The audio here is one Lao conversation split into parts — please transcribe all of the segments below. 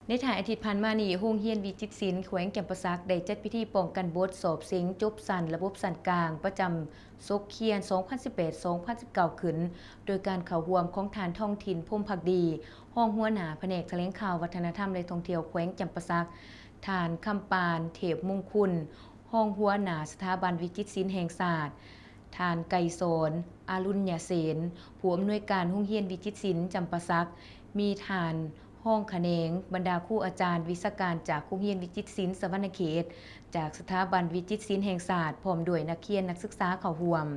ໃນທ້າຍອາທິດຜ່ານມານີ້, ໂຮງຮຽນວິຈິດສິນ ແຂວງຈຳປາສັກ ໄດ້ຈັດພິທີປ້ອງກັນບົດສອບເສັງຈົບຊັ້ນລະບົບຊັ້ນກາງ ປະຈຳສົກຮຽນ ສອງພັນສິບແປດ ສອງພັນສິບເກົ້າ ຂຶ້ນ, ໂດຍການເຂົ້າຮ່ວມຂອງທ່ານ ທອງຖິ່ນ ພົມພັກດີ ຮອງຫົວໜ້າພະແນກຖະແຫຼງຂ່າວ, ວັດທະນະທຳ ແລະ ທ່ອງທ່ຽວແຂວງຈຳປາສັກ, ທ່ານ ຄຳປານ ເທບມຸງຄຸນ ຮອງຫົວໜ້າສະຖາບັນວິຈິດສິນແຫ່ງຊາດ, ທ່ານ ໄກສອນ ອະລຸນຍະເສນ ຜູ້ອຳນວຍການໂຮງຮຽນວິຈິດສິນຈຳປາສັກ, ມີທ່ານຮອງຂະແໜງ, ບັນດາຄູອາຈານ, ວິຊາການຈາກໂຮງຮຽນວິຈິດສິນສະຫວັນນະເຂດ, ຈາກສະຖາບັນວິຈິດສິນແຫ່ງຊາດ, ພ້ອມດ້ວຍນັກຮຽນນັກສຶກສາເຂົ້າຮ່ວມ.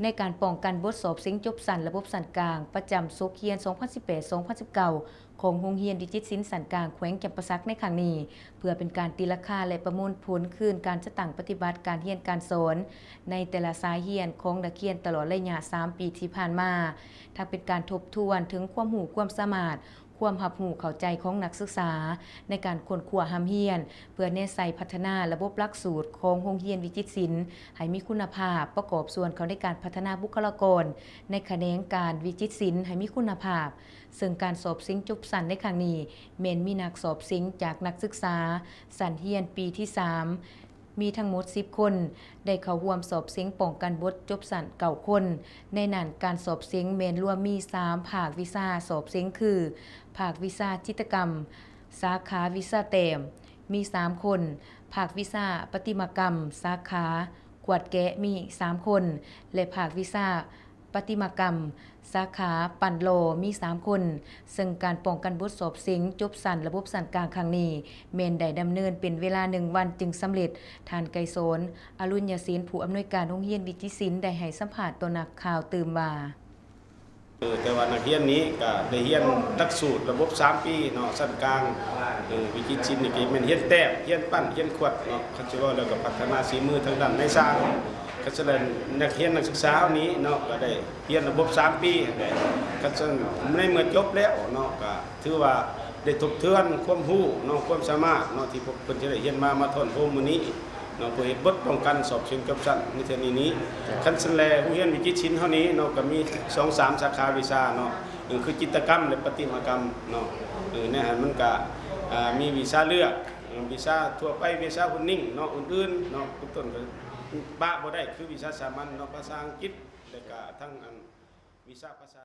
ໃນການປ້ອງກັນບົດສອບເສັງຈົບຊັ້ນລະບົບຊັ້ນກາງ ປະຈຳສົກຮຽນ ສອງພັນສິບແປດ ສອງພັນສິບເກົ້າ ຂອງໂຮງຮຽນວິຈິດສິນຊັ້ນກາງແຂວງຈຳປາສັກໃນຄັ້ງນີ້, ເພື່ອເປັນການຕີລາຄາ ແລະ ປະເມີນຜົນຄືນການຈັດຕັ້ງປະຕິບັດການຮຽນການສອນໃນແຕ່ລະສາຍຮຽນຂອງນັກຮຽນຕະຫຼອດໄລຍະສາມປີທີ່ຜ່ານມາ, ທັງເປັນການທົບທວນເຖິງຄວາມຮູ້ຄວາມສາມາດ, ຄວາມຮັບຮູ້ເຂົ້າໃຈຂອງນັກສຶກສາໃນການຄົ້ນຄວ້າຮ່ຳຮຽນ, ເພື່ອແນໃສ່ພັດທະນາລະບົບຫຼັກສູດຂອງໂຮງຮຽນວິຈິດສິນໃຫ້ມີຄຸນນະພາບ, ປະກອບສ່ວນເຂົ້າໃນການພັດທະນາບຸກຄະລາກອນໃນຂະແໜງການວິຈິດສິນໃຫ້ມີຄຸນນະພາບ. ເຊິ່ງການສອບເສັງຈົບຊັ້ນໃນຄັ້ງນີ້ ແມ່ນມີນັກສອບເສັງຈາກນັກສຶກສາຊັ້ນຮຽນປີທີສາມ ມີທັງໝົດສິບຄົນ, ໄດ້ເຂົ້າຮ່ວມສອບເສັງປ້ອງກັນບົດຈົບຊັ້ນເກົ້າຄົນ. ໃນນັ້ນການສອບເສັງແມ່ນລວມມີສາມພາກວິຊາສອບເສັງຄື ພາກວິຊາຈິດຕະກຳ ສາຂາວິຊາແຕ້ມ ມີສາມຄົນ, ພາກວິຊາປະຕິມາກຳ ສາຂາຂວດແກະ ມີສາມຄົນ ແລະ ພາກວິຊາ ປະຕິມາກຳ ສາຂາປັ້ນຫຼໍ່ ມີສາມຄົນ, ເຊິ່ງການປ້ອງກັນບົດສອບເສັງຈົບຊັ້ນລະບົບຊັ້ນກາງຄັ້ງນີ້ ແມ່ນໄດ້ດຳເນີນເປັນເວລາໜຶ່ງວັນຈຶ່ງສຳເລັດ. ທ່ານ ໄກສອນ ອະລຸນຍະສິນ ຜູ້ອຳນວຍການໂຮງຮຽນວິຈິດສິນ ໄດ້ໃຫ້ສຳພາດຕໍ່ນັກຂ່າວຕື່ມວ່າ: ເອີ ແຕ່ວ່ານັກຮຽນນີ້ກະໄດ້ຮຽນຫຼັກສູດລະບົບສາມປີເນາະ ຊັ້ນກາງ. ເອີ ວິຈິດສິນນີ້ກະແມ່ນຮຽນແຕ້ມ ຮຽນປັ້ນ ຮຽນຂວດເນາະ, ຄັນຊິເວົ້າແລ້ວກະພັດທະນາສີມືທາງດ້ານໄມ້ສ້າງ. ຄັນຊັ້ນແລ້ວນັກຮຽນນັກສຶກສາເຮົານີ້ເນາະ ກະໄດ້ຮຽນລະບົບສາມປີຫັ້ນແຫຼະ. ຄັນຊັ້ນໃນເມື່ອຈົບແລ້ວເນາະ ກະຖືວ່າໄດ້ທົບທວນຄວາມຮູ້ເນາະ ຄວາມສາມາດເນາະ ທີ່ພວກເພິ່ນຈະໄດ້ຮຽນມາ ມາທ້ອນໂຮມມື້ນີ້ ເນາະ ເພື່ອເຮັດບົດປ້ອງກັນສອບເສັງຈົບຊັ້ນໃນເທື່ອນີ້ນີ້. ຄັນຊັ້ນແລ ໂຮງຮຽນວິຈິດສິນເຮົານີ້ເນາະ ກະມີສອງສາມສາຂາວິຊາເນາະ ເອີ ຄືຈິດຕະກຳ ແລະ ປະຕິມາກຳເນາະ. ເອີ ໃນຫັ້ນມັນກະ ອ່າ ມີວິຊາເລືອກ ເອີ ວິຊາທົ່ວໄປ ວິຊາຮຸນນິງເນາະ ອື່ນໆເນາະ ເປັນຕົ້ນ ກະປະບໍ່ໄດ້ ຄືວິຊາສາມັນເນາະ ພາສາອັງກິດ ແລະ ກະທັງອັນວິຊາພາສາ